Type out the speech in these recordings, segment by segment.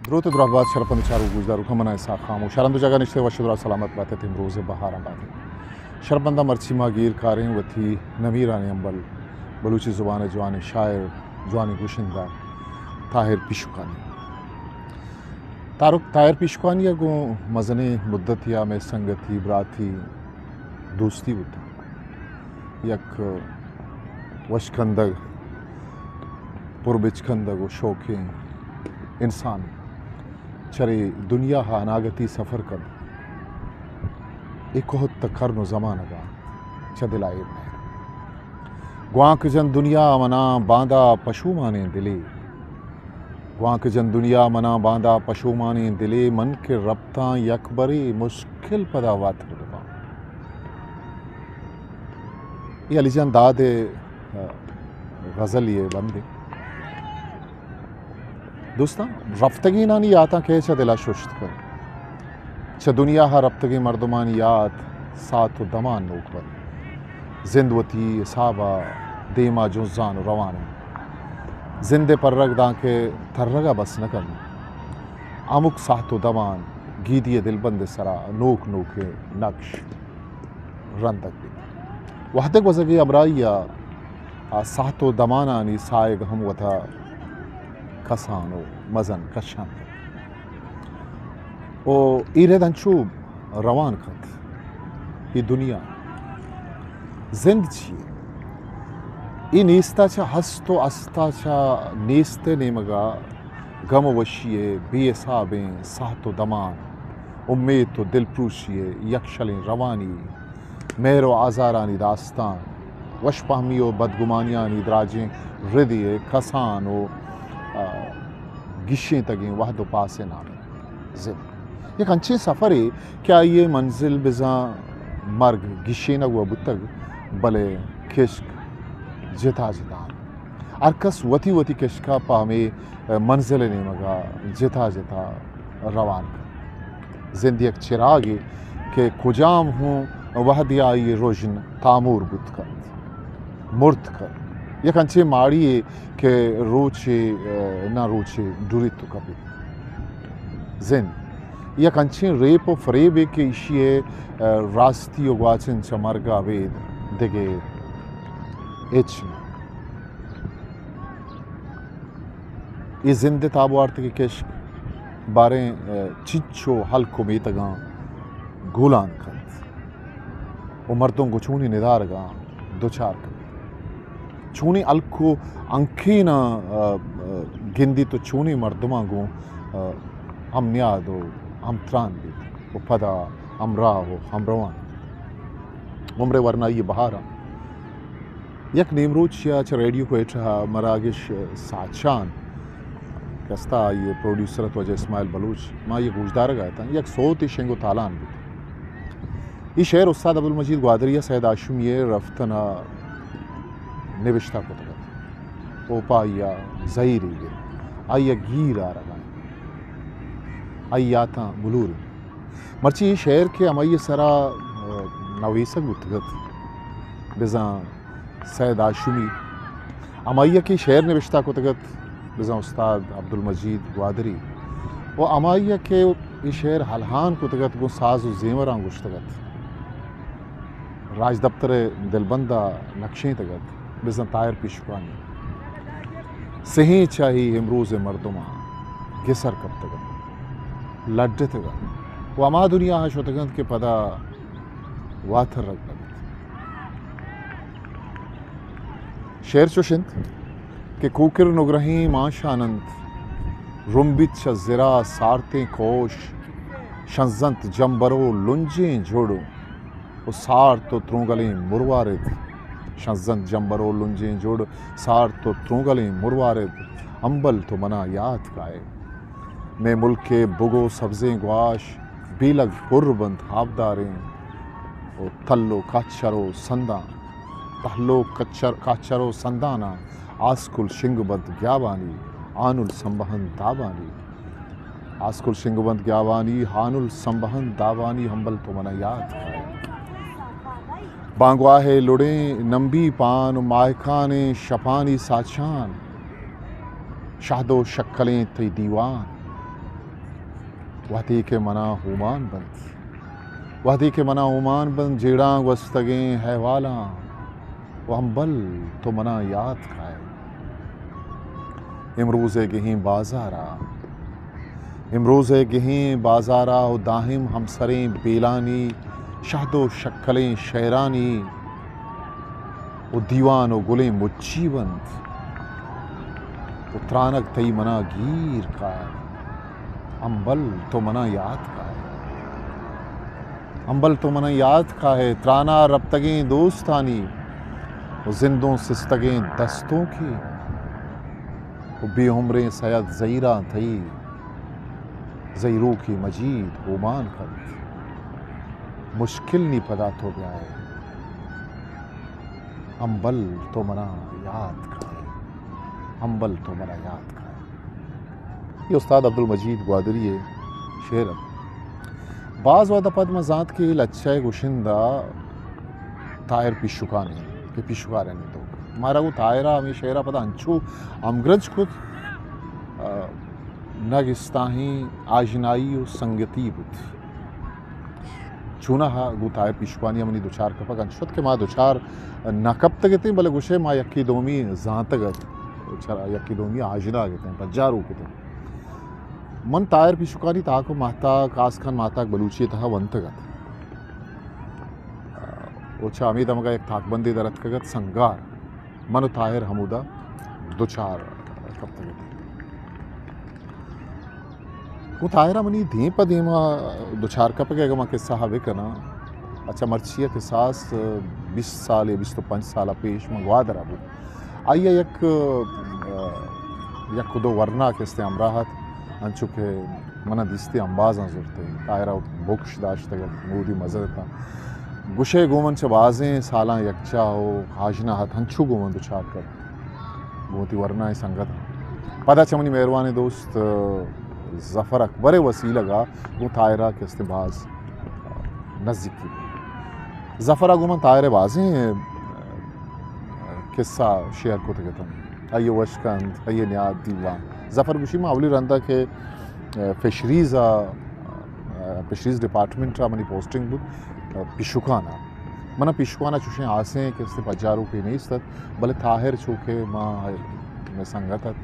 دروت ءُ دراہ بات شرپند چاروک گوشداروکاں، من آں اسحاق خاموش۔ ہر ہند ءُ جاگہ نشتگ وش ءُ دراہ سلامت بات ات۔ امروز ءِ بہاراں بات ات۔ شرپنداں، مرچی ما گیر کاریں وتی نمیرانیں ہمبل بلوچی زبان ءِ جوانیں شاعر، جوانیں گشندہ طاہر پیشکانی۔ طارق، طاہر پیشکانی ءَ گوں مزنیں مدتے ءَ مئے سنگتی، براتی، دوستی بوتگ۔ یک وشکندگ، پربچکندگ ءُ شوکیں انسان چرے دنیا ءَ اناگتی سفر کنت، اے کہت ءُ کرن ءُ زمانگ ءَ چہ دل ءَ ایر نہ انت۔ گوانک جن دنیا منا باندا پشومانیں دلے، گوانک جن دنیا منا باندا پشومانیں دلے، من کہ رپتاں یکبرے مشکل پدا واتر بباں۔ اے علی جان داد ءِ، آ، غزلے ءِ بندے۔ دوستاں، رپتگینانی یاتاں کئے چہ دل ءَ ششت کنت؟ چہ دنیا ءَ رپتگیں مردمانی یات ساعت ءُ دمان نوک بنت۔ زند وتی حساب ءَ دیم ءَ جنزان ءُ روان انت۔ زند ءِ پرگ دانکہ ترگ ءَ بس نہ کنت۔ ہمک ساعت ءُ دمان گیدی ءِ دلبند ءِ سرا نوک نوکیں نقش رندگ بیت۔ وہدے گوزگی ہمراہی ءَ آ ساعت ءُ دمانانی ساہگ ہم وتا کسان ءُ مزن کشان کنت ءُ اے رد انچو روان کنت۔ اے دنیا، زند چی یے؟ اے نیست ءَ چہ ہست ءُ ہست ءَ چہ نیست ءِ نیمگ ءَ گم ءُ وشی ءِ بے حسابیں ساعت ءُ دمان، امیت ءُ دلپروشی ءِ یکشلیں روانی، مہر ءُ آزارانی داستان، وش پہمی ءُ بدگمانیانی دراجیں ردے ءِ کسان ءُ، آ، گیشینتگیں وہد ءُ پاس ءِ نام انت زند۔ یک انچیں سفرے کہ آئی ءِ منزل بزاں مرگ گیشینگ ءَ بوتگ، بلے کشک جتا جتا انت۔ ہر کس وتی وتی کشک ءَ پہ ہمے منزل ءِ نیمگ ءَ جتا جتا روان کنت۔ زند یک چراگے کہ کجام ہوں وہدے آئی ءِ رژن تامور بوت کنت، مرت کنت۔ یک انچیں ماڑی یے کہ روچے، آ، نہ روچے ڈریت ءُ کپیت۔ زند یک انچیں ریپ ءُ فریبے کہ ایشی ءِ، آ، راستی ءُ گواچن چہ مرگ ءَ ابید دگہ ہچ نہ۔ اے زند ءِ تاب وارتگیں کشک باریں، آ، چنچو ہلک ءُ میتگاں گولان کنت ءُ مردم گوں چونیں ندارگاں دچار کنت۔ چونیں ہلک ءُ ہنکیناں، آ، آ، گندیت ءُ چونیں مردماں گوں، آ، ہم نیاد ءُ ہم تران بیت ءُ پدا ہمراہ ءُ ہمروان بیت۔ عمر ءِ ورنائی ءِ بہاراں یک نیمروچیا چہ ریڈیو کوئٹہ ءَ مراگش ساچان کہ استا، آئی ءِ پروڈیوسر ات واجہ اسماعیل بلوچ، ما آئی ءِ گوشدارگ ءَ اتاں، یک سوتے شنگ ءُ تالان بوت۔ اے شعر استاد عبدالمجید گوادری ءَ سید ہاشمی ءِ رفتن ءَ نبشتہ کتگ ات۔ اوپا آئی ءَ زہیرے گرت، آئی ءَ گیر آرگ ءَ انت، آئی یاتاں بلور انت۔ مرچی اے شعر کہ ہمائی ءِ سرا، آ، نویسگ بوتگ ات، بزاں سید ہاشمی، ہمائی ءَ کہ شعر نبشتہ کتگ ات، بزاں استاد عبدالمجید گوادری، ءُ ہمائی ءَ کہ اے شعر الہان کتگ ات، گوں ساز ءُ زیمراں گوشتگ ات، راجدپتر ءِ دلبند ءَ نکشینتگ ات، بزاں طاہر پیشکانی۔ سہیں چاہی امروز ءِ مردماں گسر کپتگ انت، لڈتگ انت ءُ ہما دنیا ءَ شتگ انت کہ پدا واتر رگ نہ بیت۔ شعر چوش انت کہ کوکر نگرہیں مانشان انت، رمبیت چہ زرا سارتیں کوش، شنزنت جمبر ءُ لنجیں جڑ ءُ سارت ءُ ترونگلیں مروارد۔ شنزنت جمبر ءُ لنجیں جڑ، سارت ءُ ترونگلیں مروارد۔ ہمبل تو منا یات کائے۔ مئے ملک ءِ بگ ءُ سبزیں گواش، بیلگ پر بنت آبداریں ءُ تل ءُ کچر ءُ سنداں، تل ءُ کچر، کچر ءُ سنداناں آسکل شنگ بنت گیابانی، آنل سمبہنت دابانی۔ آسکل شنگ بنت گیابانی، آنل سمبہنت دابانی، ہمبل تو منا یات کائے۔ بانگواہ ءِ لڑیں نمبی پان ءُ ماہکانیں شپانی ساچان، شہد ءُ شکلیں تئی دیوان۔ وہدے کہ منا اومان بنت، وہدے کہ منا اومان بنت، جیڑاں گوستگیں احوالاں و امبل تو منا یات کائے۔ امروز ء گہیں بازارا، امروز ء گہیں بازارا و دائم ہمسریں بیلانی شہد و شکلیں شعرانی و دیوان و گلیں مچی بنت و ترانگ تئی منا گیر کائے۔ امبل تو منا یات کائے۔ امبل تو منا یات کائے۔ ترانا رپتگیں دوستانی و زندوں سستگیں دستوں کی و بے عمریں سید زہیراں تئی زہیروکی مجید اومان کنت۔ مشکل نی پدا تو بیائے۔ امبل تو منا یات کائے۔ امبل تو منا یات کائے۔ اے استاد عبدالمجید گوادری ء شعر ات۔ باز وہد ء پد من زانت کہ اے لچہ ء گشندہ طاہر پیشکان انت کہ پیشکارانی توک مارا گوں طاہر ء ہمے شعر ء پدا انچو ہمگرنچ کت، آ، نگستاہیں آژنائی و سنگتی بوت۔ چوناہا گوں طاہر پیشکانی ء منی دچار کپگ انچش ات کہ ما دچار نہ کپتگ اتیں، بلے گوشئے ما یکے دومی زانتگ ات، چرا یکے دومی آژناگ اتیں، پجاروک اتیں۔ من طاہر پیشکانی تاک و ماہتاک، آس خان ماہتاک بلوچی ء تہا ونتگ ات۔ و چہ ہمے دمگا یک تاکبندے در اتکگ ات سنگار۔ من و طاہر ہمودا دچار کپتگ اتیں۔ گوں طاہرا منی دیم پہ دیما دچار کپگے، اگاں من کسہ ء بکناں، اچھا، مرچی ء کساس بیست سال یا بیست و پنچ سال ء پیش من گوادر ء بوت۔ آئی ء یک، ء، یک دو ورنا کہ استیں ہمراہ ات، انچو کہ من ء دیستی امبازاں زرتیں، طاہر ء بکش داشتگ ات، مودی مزن اتاں۔ گوشئے گوں من چہ بازیں سالاں یکجاہ و آژنا ات، ہنچو گوں من دچار کپت۔ گوں وتی ورنائیں سنگت ات۔ پدا چہ منی مہروانیں دوست، ء، ظفر اکبر ء وسیلگ ء گوں طاہر ء کہ استیں باز نزیکی بوت۔ ظفر ء گوں من طاہر ء بازیں، ء، قصہ شیئر کتگ اتنت۔ آئی ء وش کنت، آئی ء نیاد دیوان۔ ظفر گوشی، من اولی رندا کہ، ء، فشریز ء، ء، فشریز ڈپارٹمنٹ ء منی پوسٹنگ بوت، ء، پیشوکان ء۔ من ء پیشوکان ء چوشیں آسیں کہ استیں پجاروکے نیست ات، بلے طاہر چو کہ ما مئے سنگت ات،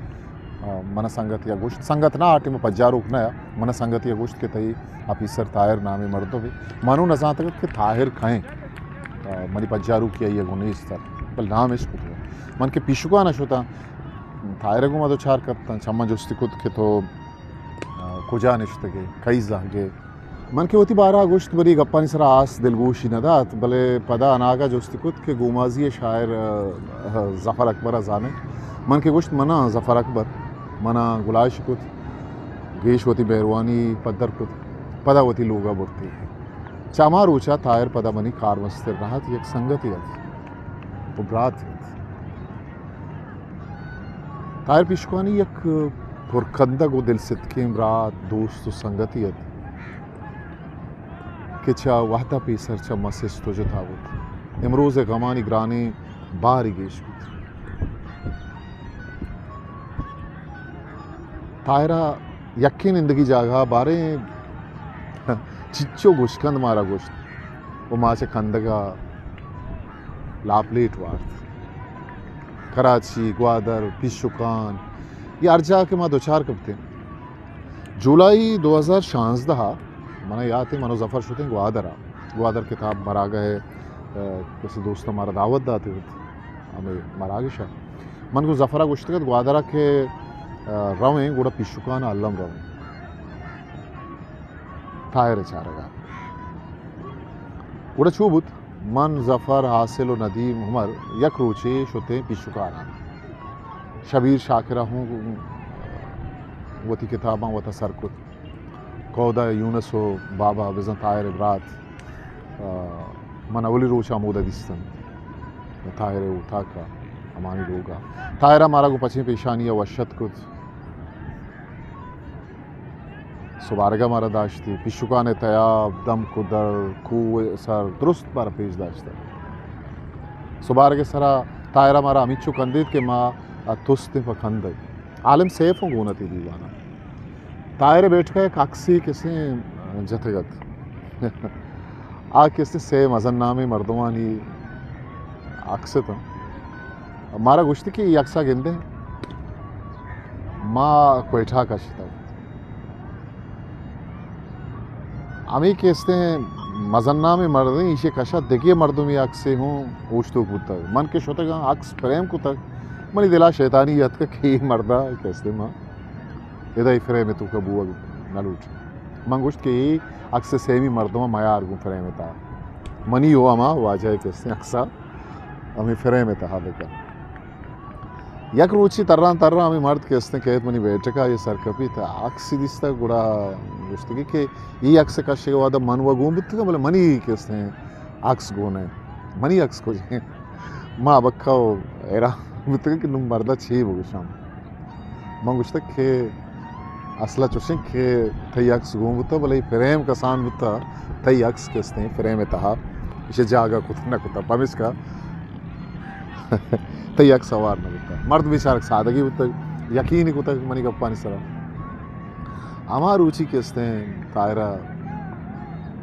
ء، من ء سنگت یا گوشت، سنگت نہ آ ٹیم ء پجاروک نہ ء، من ء سنگت یا گوشت کہ تئی آفیسر طاہر نامیں مردمے۔ من اوں نزانتگ ات کہ طاہر کئیں، ء، منی پجاروکی آئی ء گوں نیست ات، بلے نام اش کتگ ات۔ من کہ پیشوکان ء شتاں، طاہر ء گوں ما دچار کپتاں، چہ من جستی کت کہ تو، ء، کجا نشتگ ئے، کئی زہگ ئے؟ من کہ وتی بارہ ء گوشت، منی گپانی سرا آس دلگوشی نہ دات، بلے پدا اناگہ جستی کت کہ گومازی ء شاعر، ء، ظفر اکبر ء زانئے؟ من کہ گوشت، من آں ظفر اکبر۔ من ء گلائش کت، گیش وتی مہروانی پدر کت، پدا وتی لوگ ء برتی۔ چہ ہما روچ ء طاہر پدا منی کارمستر نہ ات، یک سنگتے ات و براتے ات۔ طاہر پیشکوانی یک پرکندگ و دلستکیں برات، دوست و سنگتے ات کہ چہ وہد ء پیسر چہ ما سست و جتا بوت۔ امروز ء غمانی گرانیں بارے گیش بوت۔ طاہر ء یکیں نندگی جاگہ ء باریں چچو گوشکند مارا گوشت و ما چہ کندگ ء لاپ لیٹ وارت۔ کراچی، گوادر، پیشوکان، یا ہر جاہ کہ ما دچار کپتیں۔ جولائی دو ہزار شانزدہ ء من ء یات ء من و ظفر شتیں گوادر ء۔ گوادر کتاب مراگہ ء، ء، کسی دوست ء مارا دعوت داتگ ات ہمے مراگش ء۔ من گوں ظفر ء گوشتگ ات گوادر ء کہ، ء، رویں گڑا پیشوکان ء الم رویں۔ طاہر ء چارگ ء۔ گڑا چو بوت؟ من، ظفر، حاصل و ندیم عمر یک روچے شتیں پیشوکان ء۔ شبیر شاکر ء ہوں وتی کتاباں وت ء سر کت۔ کودا یونس و بابا بزاں طاہر ء برات، ء، من اولی روچ ء ہمودا دیستن۔ طاہر ء اوتاک ء ہمانی لوگ ء۔ طاہر ء مارا گوں پچیں پیشانی ء وش اتک کت۔ سبارگ ء مارا داشتی، پیشوکان ء تیاب، دمک و در، کوہ ء سر، درست مارا پیش داشتگ۔ سبارگ ء سرا طاہر ء مارا ہمینچو کندیت کہ ما ء تستیں پہ کندگ۔ عالم سیف اوں گون ات اے دیوان ء۔ طاہر بیٹھک ءَ یک عکسے کسے جتگ ات۔ آ کسے سے مزن نامیں مردمانی عکس ات۔ مارا گوشت کہ اے عکس ءَ گندے، ما کوئٹہ ءَ کشتگ۔ ہمے کسے مزن نامیں مردیں ایشی کش ءَ دگہ مردمے عکسے ہوں اوشتوک بوتگ۔ من کہ شتگاں عکس فریم کتگ، منی دل ءَ شیطانی اتک کہ اے مرد ءَ کسے ما ادا اے فریم ءِ توکا بوگ نہ لوٹ۔ من گوشت کہ اے عکس سیمی مردم ءَ میار گوں فریم ءِ تہا۔ منی و ہما واجہ ءِ کسے عکس ءَ ہمے فریم ءِ تہا بکن۔ یک روچے تران تران ہمے مرد کسے کئیت منی بیٹھک ءَ، اے سرکپیت، عکسے دیستگ، گڑا گوشتگی کہ اے عکس کشگ ءِ وہد ءَ من و گون بوتگاں، بلے منی کسے عکس گون انت، منی عکس کجا انت؟ ما ابکہ و حیران بوتگیں کہ نوں مرد ءَ چے بگوشاں۔ من گوشتگ کہ اصل ءَ چوش انت کہ تئی عکس گون بوتگ، بلے اے فریم کسان بوتگ، تئی عکس کسے فریم ءِ تہا ایشی جاگہ کت نہ کتگ، پمیشکا تئی عکس ہوار نہ بوتگ۔ مرد بیچارگ سادگی بوتگ، یقین کتگ منی گپانی سرا۔ ہما روچی کسے طاہر ءَ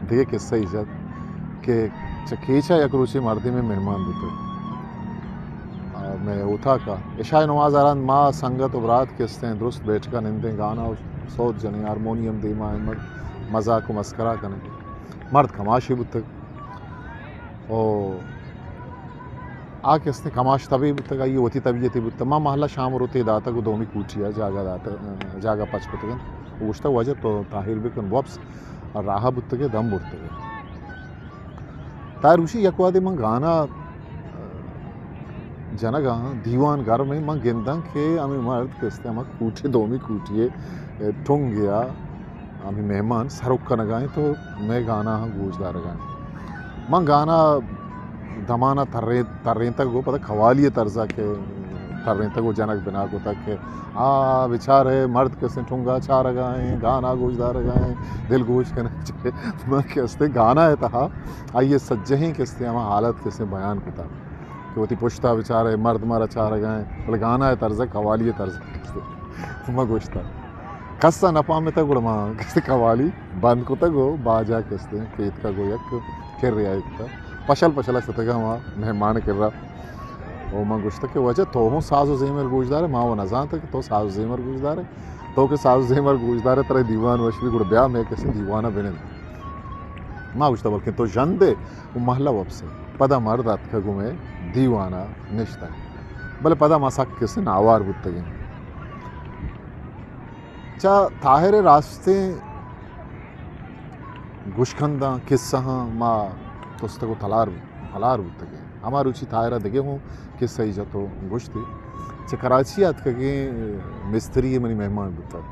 دگہ کسہ ای جت کہ چہ کیچ ءَ یک روچے مردے مئے مہمان بوتگ۔ آ، مئے اوتاک ءَ عشاء ءِ نماز ءَ رند ما سنگت و برات کسے درست بیٹھک ءَ نندیں، گانا و سوت جنیں، ہارمونیم دیما انت، مزاک و مسکرا کنیں۔ مرد کماشے بوتگ۔ او آ کسے کماش تبے بوتگ، آئی وتی طبیعتے بوتگ۔ ما محلہ شام روتے داتگ و دومی کوٹی ءَ جاگہ داتگ، جاگہ پچ کتگ انت۔ گوشتگ، واجہ تو طاہر بکن وپس، راہ بوتگ ءَ دم برتگ ءَ۔ طاہر گوشی، یک وہدے من گانا جنگ ءَ آں، دیوان گرم انت، من گنداں کہ ہمے مرد کسے ہما کوٹی، دومی کوٹی ءِ ٹنگ ءَ ہمے مہمان سرک کنگ ءَ انت و مئے گانا ہم گوش دارگ ءَ انت۔ من گانا دمان ءَ ترین-، ترینتگ و پدا قوالی ءِ طرز ءَ کہ ترینتگ و جنگ بنا کتگ کہ آ بیچارے مرد کسے ٹنگ ءَ چارگ ءَ انت، گانا گوش دارگ ءَ انت، دل گوش کنگ چہ من کسے گانا ءِ تہا آئی ءِ سجہیں کسے ہما حالت کسے بیان کتگ کہ وتی پشت ءَ بچارے، مرد مارا چارگ ءَ انت، بلے گانا ءِ طرز ءَ، قوالی ءِ طرز ءَ۔ ما گوشتہ، کس ءَ نہ پہمتہ، گڑا ما کسے قوالی بند کتگ و باجا کسے پیتکگ و یک کرے آئی کتہ۔ پشل پشل ءَ شتگاں ما مہمان ءِ کرا۔ و ما گوشتہ کہ واجہ تو ہوں ساز و زیمر گوش دارے، ما و نزانتہ کہ تو ساز و زیمر گوش دارے۔ تو کہ ساز و زیمر گوش دارے، ترا دیوان وش بی، گڑا بیا مئے کسے دیوان ءَ بنند۔ ما گوشتہ بلکیں تو ژندے و محلہ وپسے۔ پدا مرد اتکگ و مئے دیوان ءَ نشتگ۔ بلے پدا ما سک کسے ناوار بوتگیں۔ چہ طاہر ءِ راستیں گوشکنداں، کسہاں ما تستگ و تلار، تلار بوتگیں۔ ہما روچی طاہر ءَ دگہ ہوں کسہ ای جت و گوشتی، چہ کراچی ءَ اتکگیں مستری منی مہمان بوتگ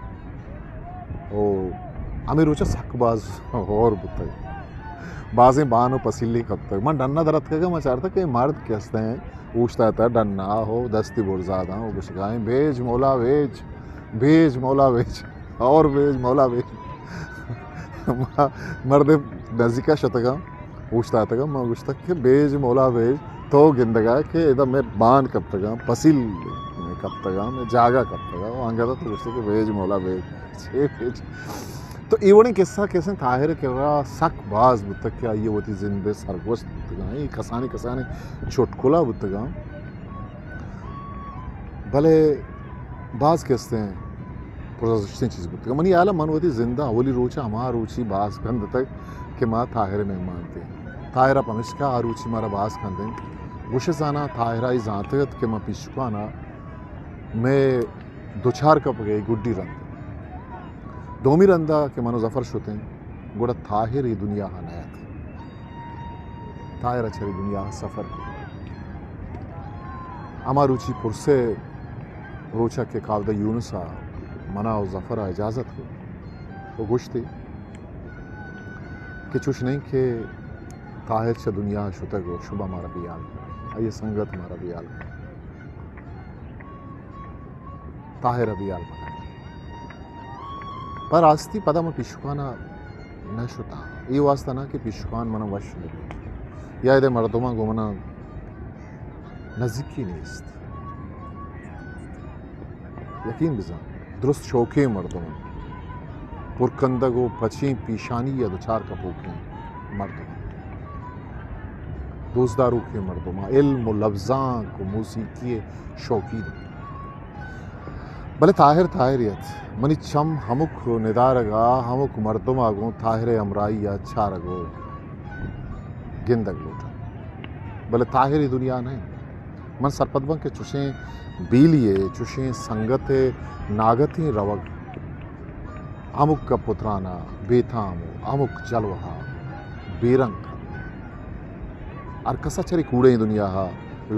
و ہمے روچ ءَ سک باز ہور بوتگ، بازیں بان و پسیلے کپتگ۔ من ڈن ءَ در اتکگاں، من چارتگ کہ اے مرد کسے اوشتاتہ ڈن ءَ ہو دستی برزا داں و گوشگائیں، بیج مولا بیج، بیج مولا بیج، اور بیج مولا بیج۔ ما مردے نزیک ءَ شتگاں، اوشتاتگاں، ما گوشتگ کہ بیج مولا بیج، تو گندگ ءَ کہ ادا مئے بان کپتگاں، پسیل کپتگاں، مئے جاگہ کپتگاں، و انگت ءَ تو گوشتگ کہ بیج مولا بیج، چے بیج؟ تو اے وڑیں کسہ کسے طاہر ءِ کرا سک باز بوتگ کہ آئی ءَ وتی زند ءِ سرگوست بوتگاں، اے کسانیں کسانیں چٹکلا بوتگاں۔ بلے باز کسے پرارزشتیں چیز بوتگ۔ منی ہیال ءَ من وتی زند ءَ اولی روچ ءَ ہما روچی باز کندتگ کہ ما طاہر ءِ مہمان اتیں۔ طاہر ءَ پمیشکا آ روچی مارا باز کندیں۔ گوش زاناں طاہر ءَ اے زانتگ ات کہ من پیشکان ءَ مئے دچار کپگ ءِ گڈی رند۔ دومی رند ءَ کہ من و ظفر شتیں، گڑا طاہر اے دنیا ءَ نہ ات۔ طاہر ءَ چرے دنیا ءَ سفر کت۔ ہما روچی پرسے روچ ءَ کہ کاودہ یونس ءَ منا و ظفر ءَ اجازت کت و گوشتی کہ چوش نہیں کہ طاہر چہ دنیا ءَ شتگ و شما مارا بیال کن، آئی ءِ سنگت مارا بیال کن۔ طاہر ءَ بیال مکن۔ پہ راستی پدا من پیشکان ءَ نہ شتاں۔ اے واسطہ نہ کہ پیشکان من ءَ وش نہ بیت یا ادے مردماں گوں من ءَ نزیکی نیست۔ یقین بزاں، درست شوکیں مردم انت۔ پرکندگ و پچیں پیشانی ء دچار کپوکیں مردم انت۔ دوستداروکیں مردم، علم و لبزانک و موسیقی ء شوقین انت۔ بلے طاہر طاہر ات۔ منی چم ہمک ندارگ ء ہمک مردم ء گوں طاہر ء ہمراہی ء چارگ و گندگ لوٹ انت۔ بلے طاہر اے دنیا نہ انت۔ من سرپد باں کہ چشیں بیلی ء، چشیں سنگت ء ناگتیں روگ ہمک گپ و تران ء بے تام و ہمک جلوہ ء بے رنگ کنت۔ ہر کس ء چرے کوڑیں دنیا ء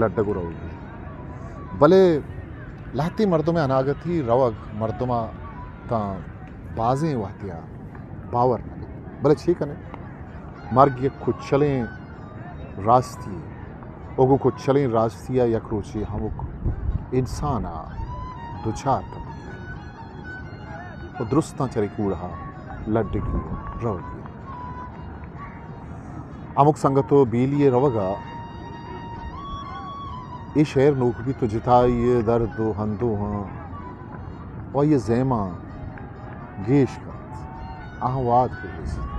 لڈگ و روگی انت۔ بلے لہتیں مردم ء اناگتی روگ مردم ء تاں بازیں وہدے ء باور نہ بیت۔ بلے چے کنئے؟ مرگ یک کچلیں راستی و گوں کچلیں راستی ء یک روچے ہمک انسان ء دچار کپگی و درستاں چرے کوڑہ ء لڈگی و روگی۔ ہمک سنگت و بیلی ء روگ ء اے شعر نوک بیت و جتائی ء درد و اندوہاں و آئی ء زیماں گیش کنت۔ آہاں وہد بہ رسیت۔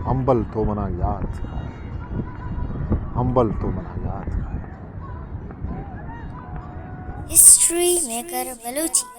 ہمبل تو منا یات کائے۔ ہمبل تو منا یات کائے۔ History maker Balochi.